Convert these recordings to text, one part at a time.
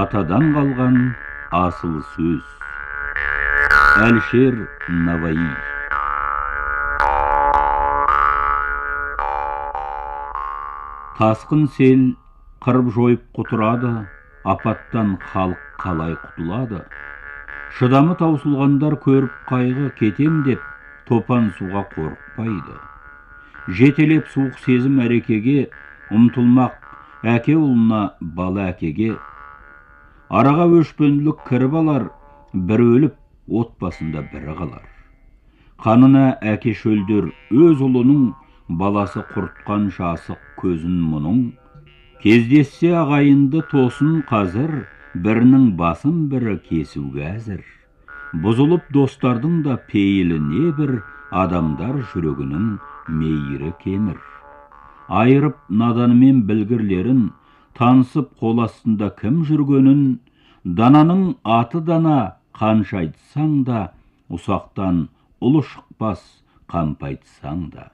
Атадан қалған асыл сөз. Әлішер Наваи. Тасқын сел қырып жойып құтырады, апаттан халық қалай құтылады? Шыдамы таусылғандар көріп қайғы кетем деп топан суға қорықпайды. Жетелеп суық сезім әрекеге, ұмтылмақ әке ұлына, бала әкеге. Араға өшпенділік кіріп алар, бір өліп, отбасында бірі қалар. Қанына әке шөлдер өз ұлының, баласы құртқан жасық көзін мұның. Кездессе ағайынды тосын қазір, бірінің басын бірі кесуге әзір. Бұзылып достардың да пейілі не бір, адамдар жүрегінің мейірі кемір. Айырып наданымен білгірлерін, танысып қол астында кім жүргенін, дананың аты дана, қанша айтсаң да, ұсақтан ұлы шықпас, қампайтсаң да.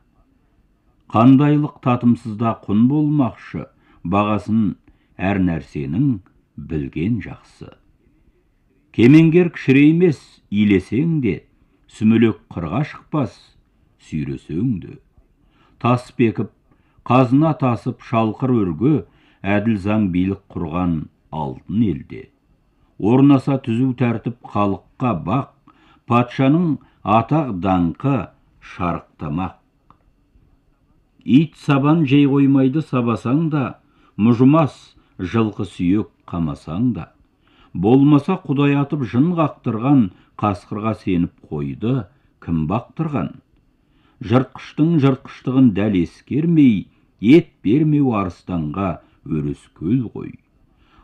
Қандайлық татымсызда құн болмақшы, бағасын әр нәрсенің білген жақсы. Кемеңгер кішіреймес, илесең де, сүмелек қырға шықпас, сүйресең де. Тас бекіп, қазына тасып шалқыр өрге, әділ заң билік құрған алтын елде. Орнаса түзу тәртіп халыққа бақ, патшаның атақ даңқы шарықтамақ. Ит сабан жей қоймайды сабасаң да, мұжымас жылқы сүйек қамасаң да. Болмаса құдай атып жын қақтырған, қасқырға сеніп қойды кім бақтырған? Жыртқыштың жыртқыштығын дәл ескермей, ет бермеу арыстанға өрескел ғой.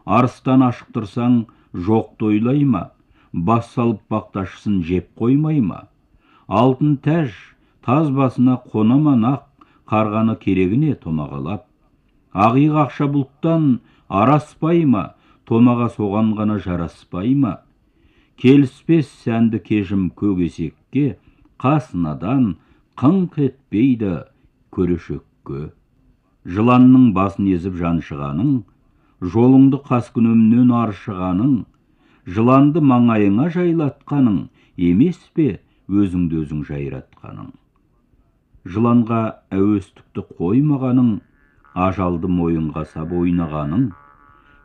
Арыстан ашықтырсаң, жоқты ойлай ма, бас салып бақташысын жеп қоймай ма? Алтын тәж таз басына қонама нақ, қарғаны керегіне томағалап. Ақиық ақша бұлттан араспай ма, томаға соған ғана жараспай ма? Келіспес сәнді кежім көк есекке, қас надан қыңқ етпейді көрешекке. Жыланның басын езіп жаншығаның, жолыңды қаскүнемнен аршығаның, жыланды маңайыңа жайлатқаның, емес пе өзіңді өзің жайратқаның? Жыланға әуестікті қоймағаның, ажалды мойынға сап ойнағаның,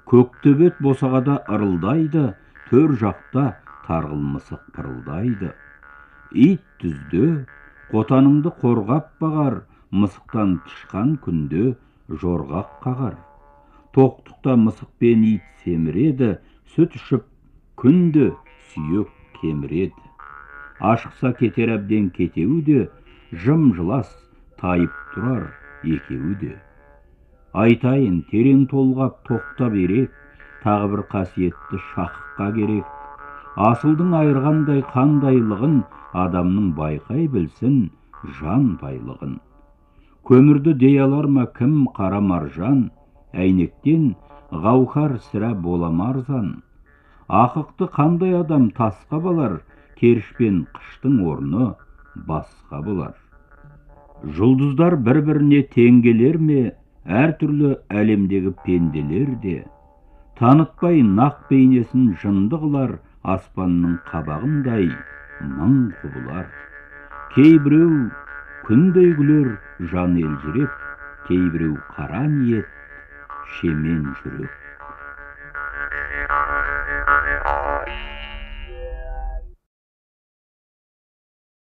көктөбет босағада ырылдайды, төр жақта тарғыл мысық пырылдайды. Ит түзде қотаныңды қорғап бағар, мысықтан тышқан күнде жорғақ қағар. Тоқтықта мысық пен ит семіреді, сүт ішіп күнде сүйек кеміреді. Ашықса кетер әбден кетеуі де, жым-жылас тайып тұрар екеуі де. Айтайын, терең толғап тоқтап ерек, тағы бір қасиетті шаққа керек. Асылдың айырғандай қандайлығын, адамның байқай білсін жан байлығын. Көмірді дей алар ма кім қара маржан, әйнектен ғауһар сірә бола марзан. Ақықты қандай адам тасқа балар, керішпен қыштың орны басқа болар. Жұлдыздар бір-біріне теңгелер ме, әртүрлі әлемдегі пенделер де. Танытпай нақ бейнесін жынды қылар, аспанның қабағындай мың құбылар. Кейбіреу күндей күлер жан елжіреп, кейбіреу қара ниет шемен жүрек.